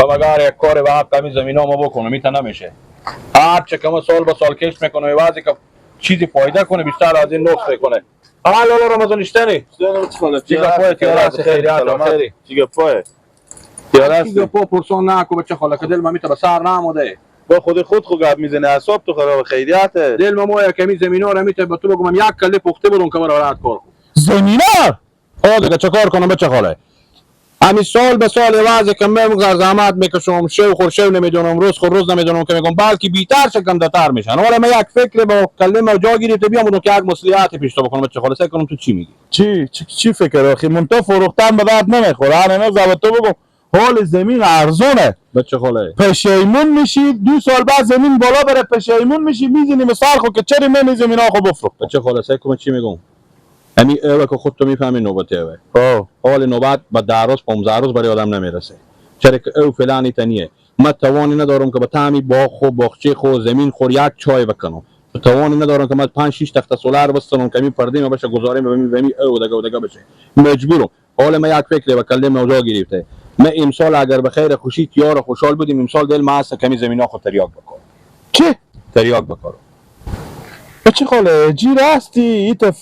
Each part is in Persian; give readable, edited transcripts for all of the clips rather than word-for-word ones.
با مگر یک کار به حق همین زمینا ما بکنم میته نمیشه. هر چه که ما سال به سال کشت میکنه و بعضی که چیزی فایده کنه بیشتر از این نقص میکنه. حالا رمضان اشتنی. چی گپای تیاره خیریت خیری. چی گپای؟ تیاره چی گپا پرسون نکو بچه خاله که دل ما میته به سر نموده. با خود خود خو گپ میزنه اعصاب تو خراب خیریته. دل ما مویا کمی زمینا رو میته به تو بگم یک کله پخته بودم که مرا راحت کار کن. زمینا؟ ها دیگه چه کار کنم بچه خاله؟ همین سال به سال وضع که من زحمت میکشم شو خور شو نمیدونم روز خور روز نمیدونم که میگم بلکه بیتر شه گنده‌تر میشن. حالا من یک فکر با کله جا گرفته بیام اونو که یک مصلحت پیش تو بکنم بچه خاله. سعی کنم تو چی میگی؟ چی چی چی فکر آخی منتها فروختن به درد نمیخوره. همه زبط تو بگم حال زمین ارزونه بچه خاله. پشیمون میشی دو سال بعد زمین بالا بره پشیمون میشی میزنی به سر خو که چرا من زمین خو بفروختم. بچه خاله سعی کنم چی میگم؟ همین اوه که خودتو میفهمی نوبت اوه. حال نوبت به 10 روز 15 روز برای آدم نمیرسه. چرا که او فلانی تنیه. من توانی ندارم که به تعمی باغ خو باغچه خو زمین خور یک چای بکنم. توانی ندارم که من 5 6 تخت سولار بستنم که می پرده ما بشه گذاریم به می او دگه دگه بشه. مجبورم. حال من یک فکر به کله موضوع گرفته. من امسال اگر به خیر خوشی تیار خوشحال بودیم امسال دل ما هست کمی زمینا خود تریاک بکنم. چی؟ تریاک بکنم. بچه خاله جیر هستی ایتف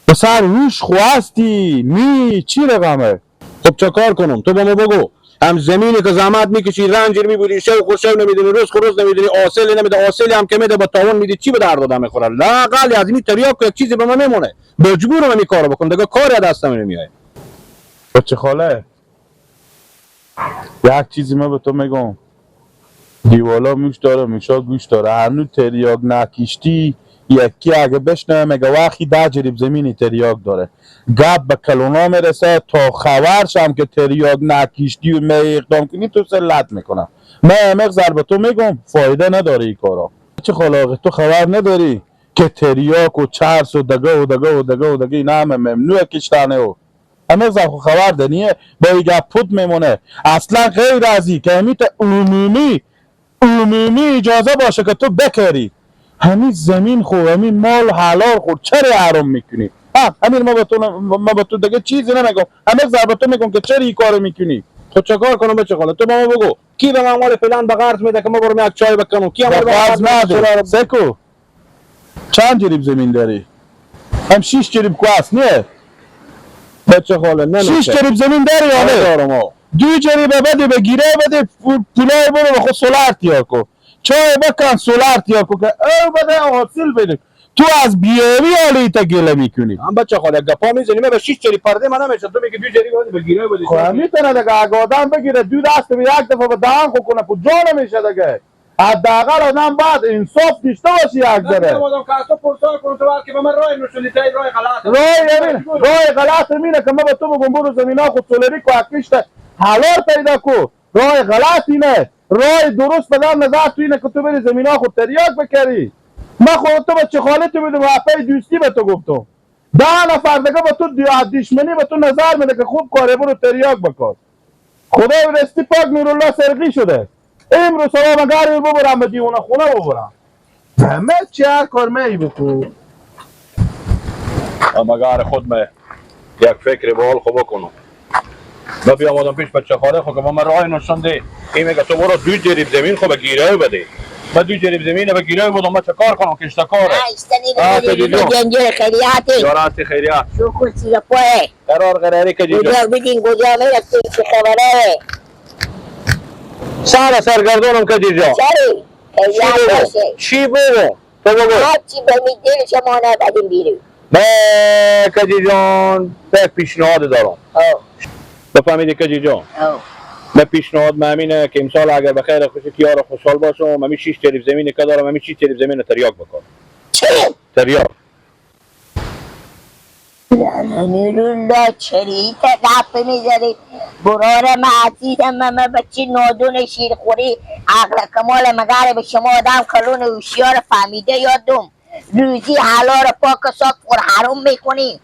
به سر هوش خواستی می چی رقمه؟ خب چه کار کنم؟ تو با ما بگو. هم زمینی که زحمت میکشی رنجر میبری شو خور شو نمیدونی روز خور روز نمیدونی حاصل نمیده حاصلی هم که میده با تاوان میدی چی به درد آدم میخوره؟ لااقل از این تریاک یک چیزی به من میمونه. مجبورم این کارو بکنم دیگه کاری از دستم نمیاد. بچه خاله یک چیزی من به تو میگم دیوالا موش داره موشا گوش داره. هنو تریاک نکشتی یکی اگه بشنوه میگه وقتی 10 جریب زمینی تریاک داره گپ به کلونا میرسه تا خبرشم که تریاک نکشتی و می اقدام کنی تو سلت میکنم. من امق به تو میگم فایده نداره این کارا. چه خلاقه تو خبر نداری که تریاک و چرس و دگه و دگه و دگه و دگه اینا همه ممنوع کشتنه و همه خو خبر دنیه با این گپ پوت میمونه. اصلا غیر از این که همیت عمومی اجازه باشه که تو بکری همین زمین خو همین مال حلال خور چرا حرام میکنی؟ همین ما با تو دیگه چیزی نمیگم. همه ضربه تو میگم که چرا این کارو میکنی؟ خب چه کار کنم بچه خاله؟ تو با ما بگو کی به من مال فلان به قرض میده که ما برم یک چای بکنم؟ کی مال به قرض نده؟ سکو چند جریب زمین داری؟ هم 6 جریب کو نه بچه خاله نه 6 جریب زمین داری یا نه؟ دارم. 2 جریب بده به گیره بده پولای برو به خود سولار تیار کو چای بکن سولار تیار کو که او بده حاصل بده. تو از بیاری حالی تا گله میکنی. هم بچه خاله گپا میزنی من به 6 جریب پرده من نمیشه تو میگی 2 جریب بده به گیره بده. خب میتونه دیگه اگه آدم بگیره دو دست به یک دفعه به دهن خو کنه خو جا نمیشه دیگه. حداقل آدم باید انصاف داشته باشه یک ذره. آدم که تو پرسال کنم تو که به من راه نشونی تای راه غلط. راه غلط اینه که من به تو بگم برو زمینا خود سولری کو اکشت حلال پیدا کو. راه غلط اینه. راه درست بدم نظر تو اینه که تو بری زمینا خود تریاک بکری. من خود تو بچه خاله تو میدم وفای دوستی به تو گفتم. 10 نفر دیگه به تو دشمنی به تو نظر میده که خوب کاره برو تریاک بکن. خدای رستی پاک نورالله سرقی شده. امروز سلام گاری ببرم به دیوانه خونه ببرم. همه چی هر کار می بکن. مگر خود می یک فکر به حال خو بکنم. من بیام آدم پیش بچه خاله خو که با من راه نشون ده. این میگه تو برو 2 جریب زمین خو به گیره بده. من 2 جریب زمین به گیره بدم من چه کار کنم کشته کاره. خیریاتی. یارات خیریات. شو کرسی پای. قرار قراری که کجا بدین کجا میرفتین چه خبره؟ سر سرگردونم که دیجا. چری؟ خیریات باشه. چی بگو؟ تو بگو. هرچی به دل شما نبدیم بیرون. من کجی جان به پیشنهاد دارم. بفهمیدی کجی جان؟ من پیشنهاد من اینه که امسال اگر به خیر خوشی کیار خوشحال باشم من 6 جریب زمین که دارم من 6 جریب زمین تریاک بکنم. چی؟ تریاک. نورالله چری تا گپ میزنی؟ برار من عزیزم من بچه نادون شیرخوری عقل کمال مگر به شما آدم کلون هوشیار فهمیده یادم روزی حلال پاک صاف خور حروم میکنی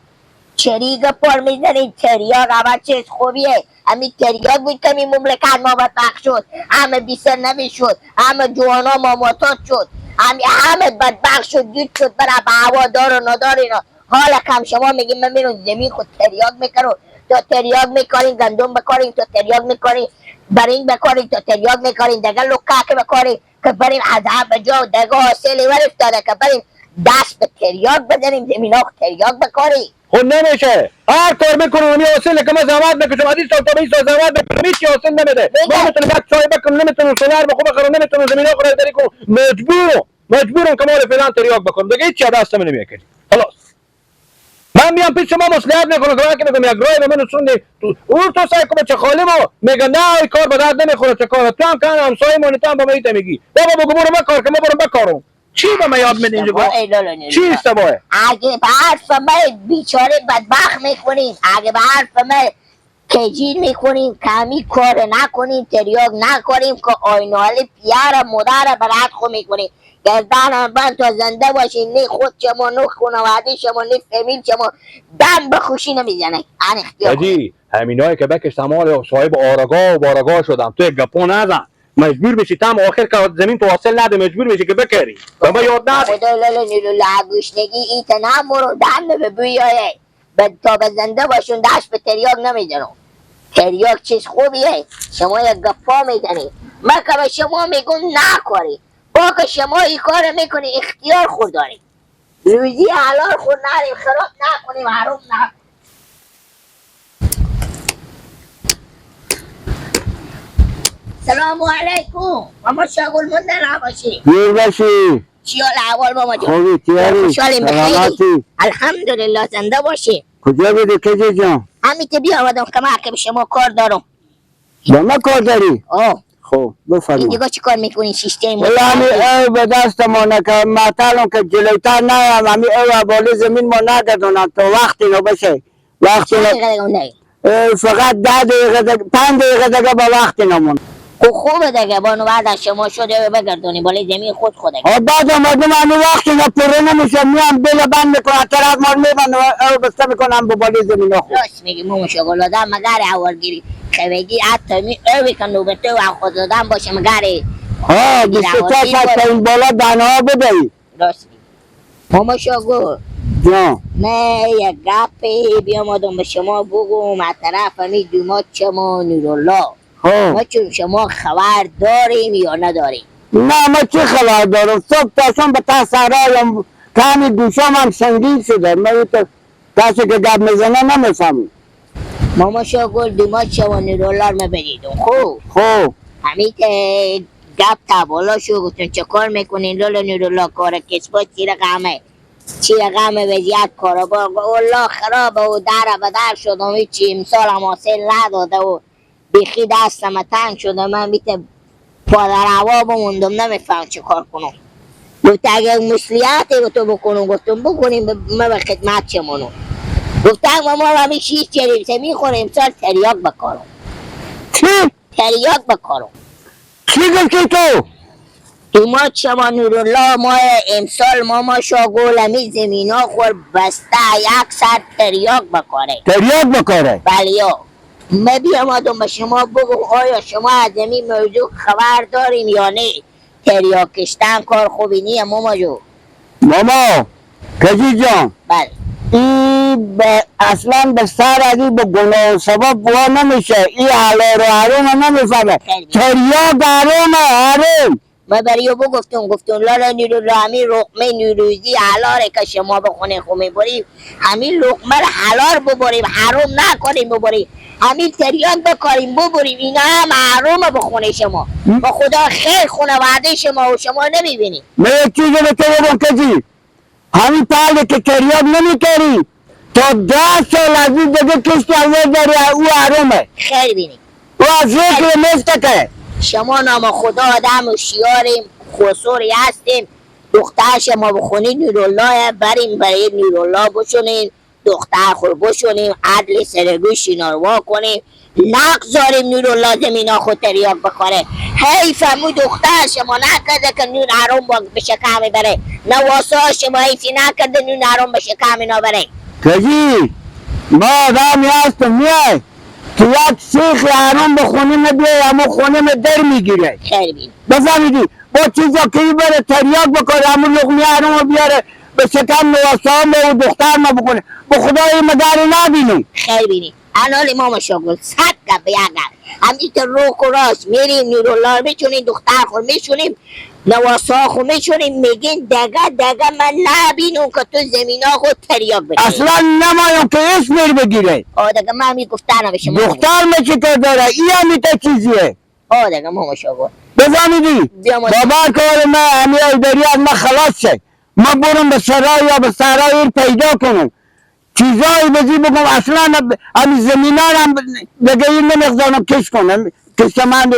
چری گپار میزنی تریاک اول چیز خوبیه. همین تریاک بود که می مملکت ما بدبخت شد همه بیسر نمی شد همه جوانا ما معتاد شد همه بدبخت شد گیت شد برای به هوا دار و ندار اینا. حالا کم شما میگیم من میرم زمین خود تریاک میکنم تو تریاک میکنی گندم بکاریم تو تریاک میکنی برین بکاریم تا تریاک میکاریم دیگه لکه که بکاریم که بریم عذاب جا و دیگه حاصلی ور افتاده که بریم دست به تریاک بزنیم زمینا تریاک بکاریم. خب نمیشه، هر کار میکنم همی حاصل که من زحمت میکشم از این سال تا به این سال زحمت میکنم هیچی حاصل نمیده. من نمیتونم یک چای بکنم، نمیتونم سولر بخو بخرم، نمیتونم زمینا خریداری کنم، مجبورم که مال فلان تریاک بکنم دیگه، هیچی دستم نمیاد. خلاص من میام پیش شما مصلحت میکنم که میگم یک راه به من رسوندی تو او تو سعی کن چه خالی ما میگه نه این کار به درد نمیخوره، چه کار تو هم کن همسایه مون تو هم با من میگی بابا بگو برو بکار که ما برو بکارم. چی به من یاد میدی اینجا؟ چی اشتباهه؟ اگه به حرف من بیچاره بدبخت میکنیم، اگه به حرف من کجیل میکنیم، کمی کار نکنیم، تریاک نکنیم که آینالی پیار مادر برات خو میکنیم. گردن بند تا زنده باشین، نه خود شما نه خانواده شما نه فامیل شما دم به خوشی نمیزنه. ان اختیار حاجی همینایی که بکش تمام صاحب آرگاه و بارگاه شدم تو یک گپو نزن، مجبور بشی تام آخر که زمین تو حاصل نده مجبور بشی که بکری. بابا یاد نده خدا لالا نیرو گوشنگی ایت نمورو دم به بویایه تا به زنده باشون دست به تریاک نمیزنم. تریاک چیز خوبیه، شما یک گپا میزنی، من که به شما میگم نکاری، با که شما این کار میکنی اختیار خود داریم، روزی حلال خود نریم، خراب نکنیم، حروم نکنیم. سلام علیکم ماما شاگل مونده نباشی. بیر باشی. چی حال احوال ماما جان؟ خوبی تیاری؟ خوشحالیم بخیری؟ الحمدلله زنده باشی. کجا بودی کجا جان؟ همین که بیامدم که من که به شما کار دارم. با ما کار داری؟ آه خب بفرما. این دیگه چی کار میکنی؟ شیشته ما همین او به دست ما نکه معطلم که جلوتر نیم، همین او بالی زمین ما نگردونم تا وقتی نو بشه. وقتی نو فقط 10 دقیقه دیگه 5 دقیقه دیگه با وقتی نمون. خوبه دیگه بانو بعد از شما شده بگردونی بالای زمین خود خوده. بعد آمدم همین وقتی اینا پره نمیشه میام بل بند میکنم طرف مال میبند او بسته میکنم به بالای زمین خود. راست میگی مومو شغل آدم مگر اولگیری خوگی حتی می اوی که نوبته و خود آدم باشه مگر ها 24 ساعت تا این بالا دانه ها بدهی. راست میگی مومو شغل جان. من یک گپی بیامدم به شما بگم از طرف همی دومات شما نورالله. ما چون شما خبر داریم یا نداریم؟ نه ما چی خبر دارم؟ صبح تا شام به تحصرایم کمی گوشام هم سنگین شده، من کسی که گپ میزنه نمیفهمم. ماما شاگل دومات شما نورالله رو بدیدم. خوب خوب همین که گپ تا بالا شو گفتم چه کار میکنین لالا نورالله؟ کار کسبا چی رقمه چی رقمه وضعیت کاروبار والله خرابه و در به در شدم، هیچی امسال هم حاصل نداده و بیخی دستم تنگ شده، من بیت پادر هوا بموندم نمیفهم چه کار کنم. گفت اگه مسلیت به تو بکنم، گفتم بکنیم من به خدمت شمانم. گفت ما همین 6 جریب زمین خوریم امسال تریاک بکارم. چی؟ تریاک بکارم. چی گفتی تو؟ دومات شما نورالله ما امسال ماما شاگل همی زمینا خور بسته یک سر تریاک بکاره. تریاک بکاره؟ بله یا من بیامدم به شما بگم آیا شما از این موضوع خبر داریم یا نه؟ تریاک کشتن کار خوبی نیه ماما جو. ماما کجی جان؟ بله این اصلا به سر از این به گناه و ثواب بوا نمیشه، این حلال و حروم نمیفهمه. تریاک حرومه حروم. من برای او بگفتم گفتم لالا نورالله همین لقمه نوروزی حلاله که شما به خونه خو میبریم، همین لقمه رو حلال ببریم حروم نکنیم ببریم، همین تریاک بکاریم ببریم، اینا هم حرومه به خونه شما. با خدا خیر خانواده شما و شما نمیبینیم. من یک چیزی به تو بگم کسی همین پهله که تریاک نمیکاری تا 10 سال از این دیگه کشت اول داری او حرومه. خیر بینیم او از ذکر مفتکه. شما نام خدا آدم و شیاریم خسوری هستیم، دختر شما بخونی نورالله بریم برای نورالله بشونیم، دختر خور بشونیم، عدل سرگوش اینا رو وا کنیم، نگذاریم نورالله زمینا خود تریاک بخوره. حیف همو دختر شما نکرده که نون حروم به شکم بره، نواسا شما حیفی نکرده نون حروم به شکم اینا بره. کجی ما آدمی هستم میای که یک سیخ حروم به خونه بیای همون خونه در میگیره. خیر بین بفهمیدی با چیزا که بره تریاک بکنه همون لقمه حروم بیاره به شکم نواسا و دختر ما بکنه، به خدای مداری نبینی. خیر بینی انال امام شاگل 100 گپ به یک گپ. همین که روک و راست میریم نورالله میچونیم، دختر خود میچونیم، نواسا خود میچونیم، میگین دگه دگه من نبینم که تو زمینا خود تریاک بکنی. اصلا نمایم که اسم بگیره. آه دگه من میگفتنم به شما. دختر میشه که داره این هم تا چیزیه. آه دگه ما مشاور. بفهمیدی؟ بابا کار من همی ایداری از من خلاص شه. ما برم به سرای یا به سرای پیدا کنم. چیزایی بزی بگم اصلا همی زمینان هم بگه این نمیخزانم کش کنم. کش من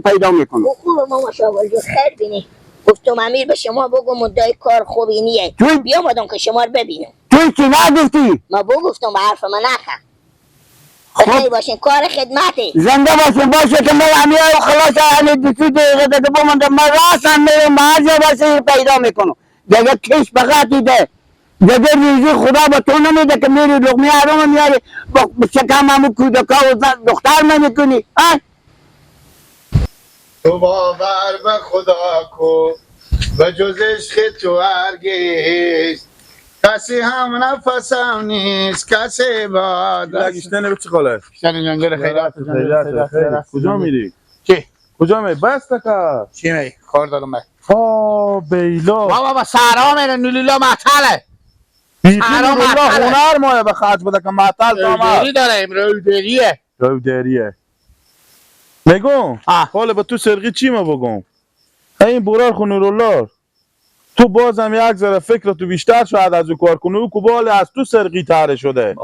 پیدا میکنم. خوبه ما مشاور جو خیر بینی. گفتم امیر به شما بگم مدعی کار خوبی نیه. بیامدم که شما رو ببینم. تو چی نگفتی؟ ما بگفتم به حرف من نخم. خیر باشین کار خدمتی. زنده باشین باشه که من امیر خلاص همی دو دقیقه دیگه بموندم. من راستم میرم به هر جا باشه پیدا میکنم. دیگه کش فقط دیده. دیگه ریزی خدا با تو نمیده که میری لقمه حرام میاری با شکم همون کودکا و دختر نمیکنی. تو باور به خدا کو و جز عشق تو هرگز کسی هم نفسم نیست کسی با لگیشتنه به چه خاله؟ شتن جنگل خیرات خیرات. کجا میری؟ چی؟ کجا میری؟ بس تکا چی میری؟ کار دارم من. آه بیلا بابا با سهرا میره نولیلا معطله. بیخی نورالله هنر مایه به خرج بده که معطل تا رودری داره رودریه. رودریه. میگم حالا با تو سرقی چی ما بگم؟ این برار خو نورالله تو بازم یک ذره فکر تو بیشتر شاید از او کار کنه. او که از تو سرقی تره شده.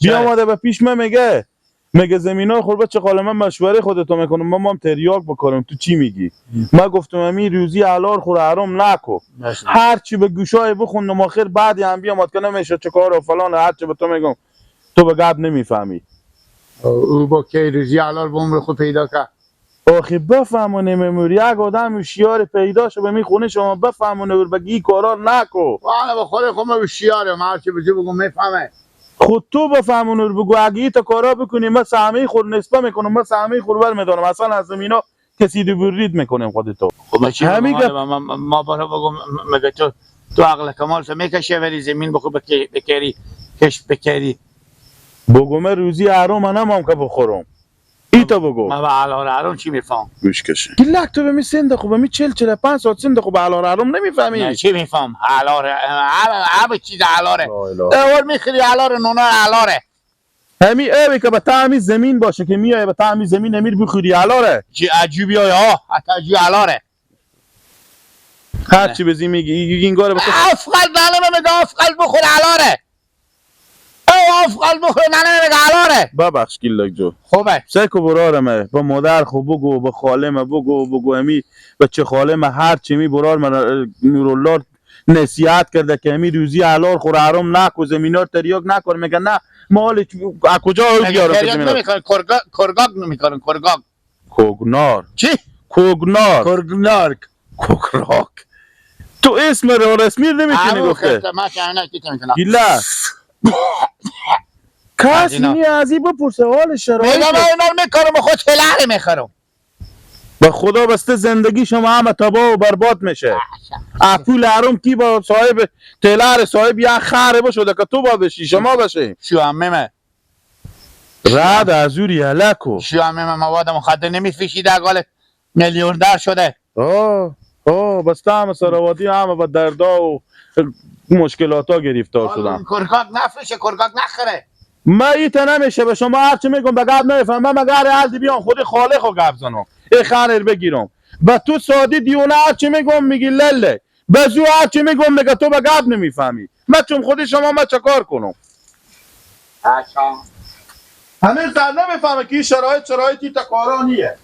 بیامده به پیش من میگه میگه زمینا خور بچه خاله من مشوره خودتو میکنم، من مام تریاک بکنم، تو چی میگی؟ من گفتم امی روزی حلال خور حرام نکو، هر چی به گوشای بخوندم آخر بعدی هم بیامد که نمیشه چه کار و فلان، هر چی به تو میگم تو به گپ نمیفهمی. او با کی روزی حلال به عمر خود پیدا کرد؟ آخه بفهمونه مموری یک آدم هوشیار پیدا شو به می خونه شما بفهمونه و بگی این کارا نکو. والا با خود خود من هوشیارم، هر چی بگم میفهمه. خود تو بفهمون بگو اگه این تا کارا بکنی من سهمیه خود نسبه میکنم، من سهمیه خود بر میدارم، اصلا از زمینا کسی برید میکنم خودتو. خب همین ما برا بگم مگه تو عقل کمال تو میکشه ولی زمین بخو بکری کش بکری. بگم روزی حرام نمام که بخورم. ایتا بگو. من به حلال حرام چی میفهم؟ گوش کشه. گلک تو به می سند خو به می 40 45 سال سند خو به حلال حرام نمیفهمی. نه چی میفهم؟ حلال همه چیز حلاله. اول میخری حلال نونا حلاله. همی اوی که به طعم زمین باشه که میای به طعم زمین امیر بخوری حلاله. چی عجیبی ها، عجیب حلاله. هر چی بزی میگی این گاره به تو افقل ننه میگه افقل بخور حلاله. افقل بخور ننه میگه حلاله. ببخش گیلک جو. خوبه. سکو برارمه با مادر خو بگو با خاله ما بگو بگو امی بچه خاله ما هر چی می برار من نورالله نصیحت کرده که امی روزی حلال خور حرام نکو زمینا تریاک نکن. میگه نه مال از کجا بیارم؟ تریاک نمیکنن، کرگاگ نمیکنن، کرگاگ. کوگنار. چی؟ کوگنار. کرگنارک. کوکراک. تو اسم رو رسمی نمیتونی گفته. من چه گیله کسی نی از این بپرسه حال شرایط. میگم من اینا رو میکارم خود تلره میخرم. به خدا بسته زندگی شما همه تباه و برباد میشه. پول حرام کی با صاحب تلر صاحب یک خره بشده که تو با بشی شما بشی. شو عمه رد از اوری هلکو. شو عمه مواد مخدر نمیفشیده گال میلیوندر شده. آه آه بسته همه سراواتی همه با دردا و مشکلات ها گرفتار شدم. کرگاک نفروشه، کرگاک نخره. ما ایتا نمیشه به شما هرچی میگم به گپ نمیفهم. من مگر هلدی بیام خود خالق رو گپ زنم ای خنر بگیرم. به تو سادی دیونه هرچی میگم میگی لله. به زو هرچی میگم میگه تو به گپ نمیفهمی. من چون خودی شما من چه کار کنم؟ همین زن نمیفهمه که این شرایط شرایطی تا کارا نیه.